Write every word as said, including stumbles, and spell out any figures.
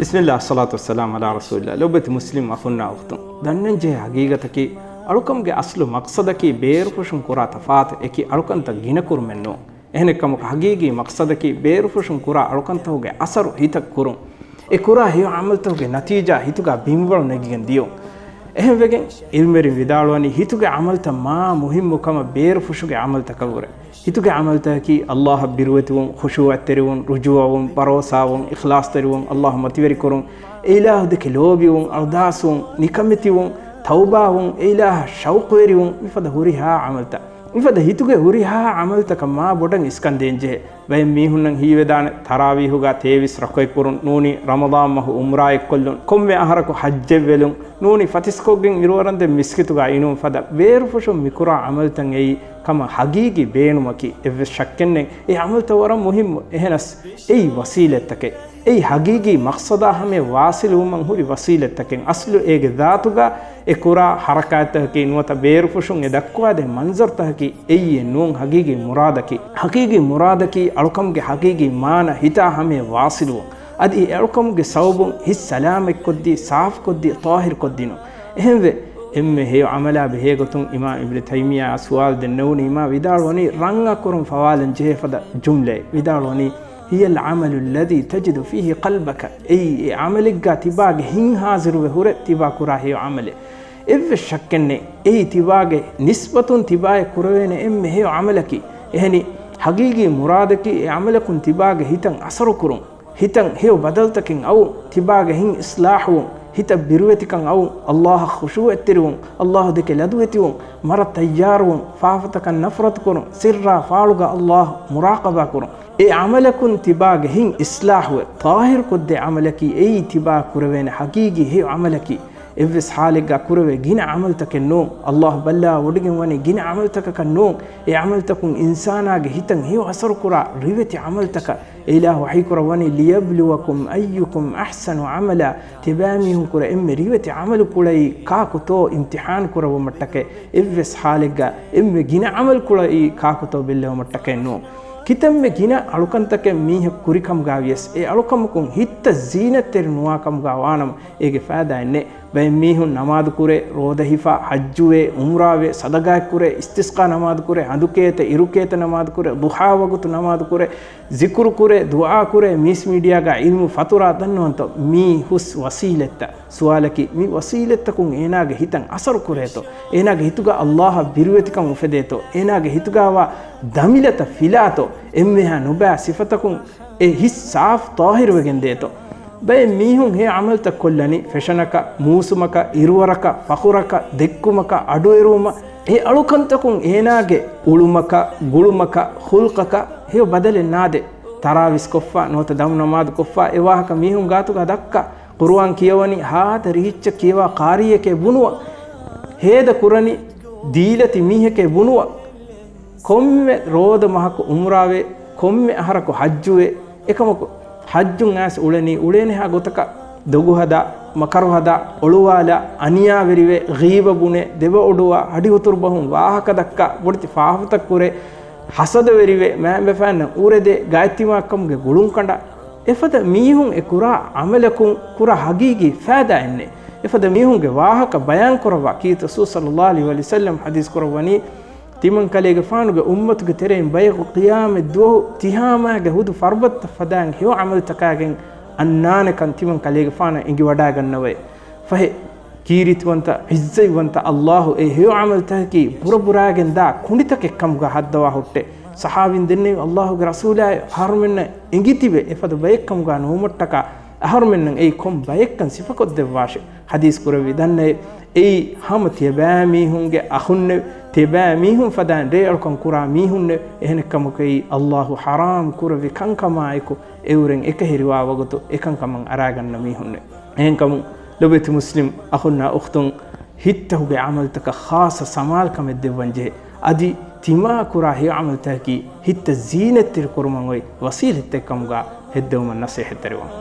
ބިސްމިއްލާ، އައްސަލާތު ވައްސަލާމު ޢަލާ ރަސޫލިއްލާ. ލޯބިވެތި މުސްލިމް އަޚުންނާ އުޚްތުން، ދަންނަންޖެހޭ ހަގީގަތަކީ، އަޅުކަމުގެ އަސްލު މަޤްޞަދަކީ ބޭރުފުށުން ކުރާ ތަފާތު އެކި އަޅުކަންތައް ގިނަކުރުމެއް ނޫން. އެހެނެއްކަމަކު، ހަގީގީ މަޤްޞަދަކީ ބޭރުފުށުން ކުރާ އަޅުކަންތަކުގެ އަސަރު ހިތަށް ކުރުން. އެ ކުރާ ހެޔޮ ޢަމަލުތަކުގެ ނަތީޖާ ހިތުގަ ބިންވަޅު ނެގިގެން ދިޔުން. އެހެންވެގެން، ޢިލްމުވެރިން ވިދާޅުވަނީ، ހިތުގެ ޢަމަލުތައް މާ މުހިއްމު ކަމަށް ބޭރުފުށުގެ ޢަމަލުތަކަށްވުރެ. ހިތުގެ ޢަމަލުތަކަކީ، ﷲ އަށް ބިރުވެތިވުން، ޚުޝޫޢަތްތެރިވުން، ރުޖޫޢަވުން، ބަރޯސާވުން، އިޚްލާޞްތެރިވުން، ﷲ މަތިވެރިކުރުން، އެ އިލާހު ދެކެ ލޯބިވުން، އަރުދާސްވުން، ނިކަމެތިވުން، ތައުބާވުން، އެ އިލާހަށް ޝައުޤުވެރިވުން، މިފަދަ ހުރިހާ ޢަމަލުތައް. މިފަދަ ހިތުގެ ހުރިހާ ޢަމަލުތަކަށް މާ ބޮޑަށް އިސްކަން ދޭންޖެހޭ. ބައެއް މީހުންނަށް ހީވެދާނެ، ތަރާވީހުގަ ތޭވީސް ރަކުޢަތް ކުރުން، ނޫނީ ރަމަޟާން މަހު އުމްރާއެއްކޮށްލުން، ކޮންމެ އަހަރަކު ޙައްޖެއް ވެލުން، ނޫނީ ފަތިސްކޮށްގެން އިރުއަރަންދެން މިސްކިތުގަ އިނުން ފަދަ ބޭރުފުށުން މިކުރާ ޢަމަލުތައް އެއީ ކަމަށް ހަގީގީ ބޭނުމަކީ. އެއްވެސް ޝައްކެއްނެތް، އެ ޢަމަލުތައް ވަރަށް މުހިއްމު. އެހެނަސް އެއީ ވަސީލަތްތަކެއް. އެއީ ހަގީގީ މަޤްޞަދާ ހަމަޔަށް ވާޞިލުވުމަށް ހުރި ވަސީލަތްތަކެއް. އަސްލު އޭގެ ޛާތުގަ އެ ކުރާ ޙަރަކާތްތަކަކީ ނުވަތަ ބޭރުފުށުން އެ ދައްކުވާދޭ މަންޒަރުތަކަކީ އެއީއެއް ނޫން ހަގީގީ މުރާދަކީ. ހަގީގީ މުރާދަކީ އަޅުކަމުގެ ހަގީގީ މާނަ ހިތާ ހަމަޔަށް ވާޞިލުވުން. އަދި އެ އަޅުކަމުގެ ސަބަބުން ހިތް ސަލާމަތްކޮށްދީ، ސާފުކޮށްދީ، ޠާހިރުކޮށްދިނުން. އެހެންވެ، އެންމެ ހެޔޮ ޢަމަލާ ބެހޭގޮތުން އިމާމް އިބްނު ތައިމިއްޔާއަށް ސުވާލު ދެންނެވުނީ، އިމާ ވިދާޅުވަނީ، ރަނގަށް ކުރުން ފަވާލަން ޖެހޭ ފަދަ ޖުމްލައެއް. ވިދާޅުވަނީ، هي العمل الذي تجد فيه قلبك. އެއީ އެ ޢަމަލެއްގަ ތިބާގެ ހިތް ޙާޟިރުވެ ހުރެ ތިބާ ކުރާ ހެޔޮ ޢަމަލެއް. އެއްވެސް ޝައްކެއްނެތް، އެއީ ތިބާގެ ނިސްބަތުން ތިބާއަށް ކުރެވޭނެ އެންމެ ހެޔޮ ޢަމަލަކީ. އެހެނީ، ހަގީގީ މުރާދަކީ އެ ޢަމަލަކުން ތިބާގެ ހިތަށް އަސަރު ކުރުން. ހިތަށް ހެޔޮ ބަދަލުތަކެއް އައުން، ތިބާގެ ހިތް އިޞްލާޙުވުން، ހިތަށް ބިރުވެތިކަން އައުން، ﷲ އަށް ޚުޝޫޢަތްތެރިވުން، ﷲ ދެކެ ލަދުވެތިވުން، މަރަށް ތައްޔާރުވުން، ފާފަތަކަށް ނަފްރަތުކުރުން، ސިއްރާ ފާޅުގަ ﷲ މުރާޤަބާކުރުން. އެ ޢަމަލަކުން ތިބާގެ ހިތް އިޞްލާޙުވެ، ޠާހިރުކޮށްދޭ ޢަމަލަކީ އެއީ ތިބާ ކުރެވޭނެ ހަގީގީ ހެޔޮ ޢަމަލަކީ. އެއްވެސް ޙާލެއްގަ ކުރެވޭ ގިނަ ޢަމަލުތަކެއް ނޫން. ﷲ ބައްލަވާވޮޑިގެން ވަނީ ގިނަ ޢަމަލުތަކަކަށް ނޫން. އެ ޢަމަލުތަކުން އިންސާނާގެ ހިތަށް ހެޔޮ އަސަރުކުރާ ރިވެތި ޢަމަލުތަކަށް. އެ އިލާހު ވަޙީކުރައްވަނީ، ليبلوكم أيكم أحسن عملا. ތިބާމީހުންކުރެ އެންމެ ރިވެތި ޢަމަލު ކުޅައީ ކާކުތޯ އިމްތިޙާން ކުރެއްވުމަށްޓަކައި. އެއްވެސް ޙާލެއްގަ އެންމެ ގިނަ ޢަމަލު ކުޅައީ ކާކުތޯ ބެއްލެވުމަށްޓަކައި ނޫން. ކިތަންމެ ގިނަ އަޅުކަންތަކެއް މީހަކު ކުރިކަމުގަ ވިޔަސް، އެ އަޅުކަމަކުން ހިތަށް ޒީނަތްތެރި ނުވާ ކަމުގަ ވާނަމަ، އޭގެ ފައިދާއެއް ނެތް. ބައެއް މީހުން ނަމާދު ކުރޭ، ރޯދަ ހިފާ، ޙައްޖުވޭ، އުމްރާވޭ، ޞަދަޤާތް ކުރޭ، އިސްތިސްޤާ ނަމާދު ކުރޭ، ހަނދުކޭތަ، އިރުކޭތަ ނަމާދު ކުރޭ، ޟުޙާ ވަގުތު ނަމާދު ކުރޭ، ޒިކުރު ކުރޭ، ދުޢާ ކުރޭ، މީސް މީޑިއާގަ ޢިލްމު ފަތުރާ ދަންނަވަންތޯ؟ މީ ހުސް ވަސީލަތްތައް. ސުވާލަކީ، މި ވަސީލަތްތަކުން އޭނާގެ ހިތަށް އަސަރު ކުރޭތޯ؟ އޭނާގެ ހިތުގަ ﷲ އަށް ބިރުވެތިކަން އުފެދޭތޯ؟ އޭނާގެ ހިތުގަވާ ދަމިލަތައް ފިލާތޯ؟ އެންމެހާ ނުބައި ސިފަތަކުން އެ ހިތް ސާފު ޠާހިރުވެގެން ދޭތޯ؟ ބައެއް މީހުން ހެޔޮ ޢަމަލުތައް ކޮށްލަނީ ފެޝަނަކަށް، މޫސުމަކަށް، އިރުއަރަކަށް، ފަޚުރަކަށް، ދެއްކުމަކަށް، އަޑުއެރުވުމަށް. އެ އަޅުކަންތަކުން އޭނާގެ އުޅުމަކަށް، ގުޅުމަކަށް، ޚުލްޤަކަށް ހެޔޮ ބަދަލެއް ނާދޭ. ތަރާވީސް ކޮށްފަ ނުވަތަ ދަމު ނަމާދު ކޮށްފަ އެ ވާހަކަ މީހުން ގާތުގަ ދައްކާ. ޤުރުއާން ކިޔަވަނީ ހާދަ ރިހިއްޗަށް ކިޔަވާ ޤާރީއެކޭ ބުނުވަ. ހޭދަ ކުރަނީ ދީލަތި މީހެކޭ ބުނުވަ. ކޮންމެ ރޯދަ މަހަކު އުމްރާވޭ، ކޮންމެ އަހަރަކު ޙައްޖުވޭ. އެކަމަކު، ޙައްޖުން އައިސް އުޅެނީ އުޅޭނެހާ ގޮތަކަށް. ދޮގު ހަދާ، މަކަރު ހަދާ، އޮޅުވާލާ، އަނިޔާވެރިވެ، ޣީބަ ބުނެ، ދެބައޮޑުވާ، ހަޑިހުތުރު ބަހުން ވާހަކަ ދައްކާ، ބޮޑެތި ފާފަތައް ކުރޭ، ހަސަދަވެރިވެ، މައިންބަފައިންނަށް އުރެދޭ، ގާތްތިމާކަމުގެ ގުޅުންކަނޑާ. އެފަދަ މީހުން އެ ކުރާ ޢަމަލަކުން ކުރާ ހަގީގީ ފައިދާއެއްނެތް. އެފަދަ މީހުންގެ ވާހަކަ ބަޔާން ކުރައްވާ ކީރިތި ރަސޫލު ޞައްލައްލާހު ޢަލައިހި ވަސައްލަމް ޙަދީޘް ކުރައްވަނީ، ތިމަން ކަލޭގެފާނުގެ އުއްމަތުގެ ތެރެއިން ބަޔަކު ޤިޔާމަތް ދުވަހު ތިހާމައިގެ ހުދު ފަރުބަދަތައް ފަދައިން ހެޔޮ ޢަމަލުތަކާގެން އަންނާނެކަން ތިމަން ކަލޭގެފާނަށް އެނގިވަޑައިގަންނަވައޭ. ފަހެ، ކީރިތިވަންތަ، ޢިއްޒަތްވަންތަ ﷲ އެ ހެޔޮ ޢަމަލުތަކަކީ ބުރަބުރާގެން ދާ ކުނޑިތަކެއް ކަމުގަ ހައްދަވާ ހުއްޓޭ. ޞަޙާބީން ދެންނެވި ﷲގެ ރަސޫލާއި އަހަރުމެންނަށް އެނގިތިބެ އެފަދަ ބައެއް ކަމުގަ ނުވުމަށްޓަކާ އަހަރުމެންނަށް އެއީ ކޮން ބައެއްކަން ސިފަކޮށްދެއްވާށޭ. ޙަދީޘް ކުރެއްވި ދަންނައެއް، އެއީ ހަމަ ތިޔަބައިމީހުންގެ އަޚުންނެވެ. ތިޔަބައިމީހުން ފަދައިން ރޭއަޅުކަން ކުރާ މީހުންނެވެ. އެހެނެއްކަމަކު އެއީ ﷲ ޙަރާމް ކުރެއްވި ކަންކަމާއެކު އެއުރެން އެކަހެރިވާ ވަގުތު އެކަންކަމަށް އަރާގަންނަ މީހުންނެވެ. އެހެންކަމުން ލޮބެތި މުސްލިމް އަޚުންނާ އުޚްތުން، ހިތްތަކުގެ ޢަމަލުތަކަށް ޚާއްޞަ ސަމާލުކަމެއް ދެއްވަންޖެހޭ. އަދި ތިމާ ކުރާ ހެޔޮ ޢަމަލުތަކަކީ ހިތަށް ޒީނަތްތެރި ކުރުމަށް އޮތް ވަސީލަތެއް ކަމުގަ ހެއްދެވުމަށް ނަޞޭޙަތްތެރިވަން.